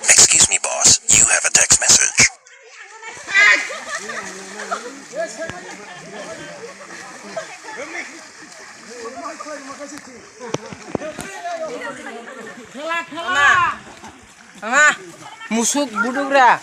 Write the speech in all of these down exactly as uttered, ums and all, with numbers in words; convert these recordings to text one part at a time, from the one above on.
Excuse me, boss. You have a text message. Ama, musuk budugra.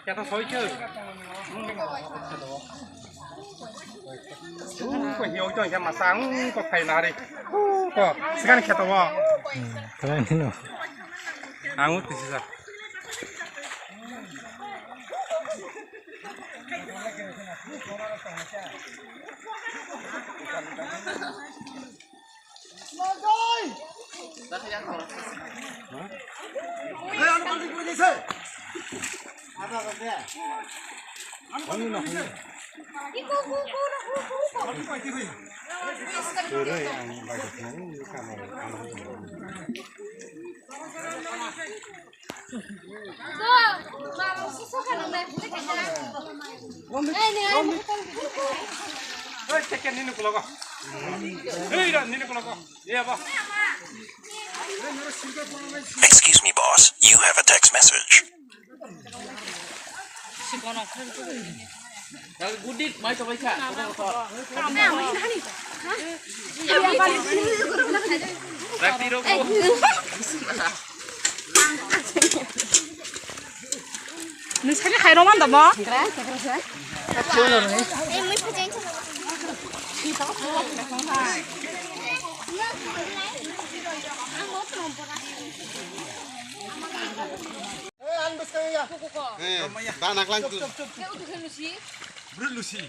Kata soi ke. Ko hiyo jong ya masa ko khai nari. Ko sekarang kata wa. Keren no. Angut sisa. Hey, take care, nini kulogo. Hey, ra, nini kulogo. Hey, aba. Excuse me, boss. You have a text message. Gudit, mai sabai kha. Rakti rok. Nung sani khai roman da mo? Eh, da naklang tu. Brut lusi.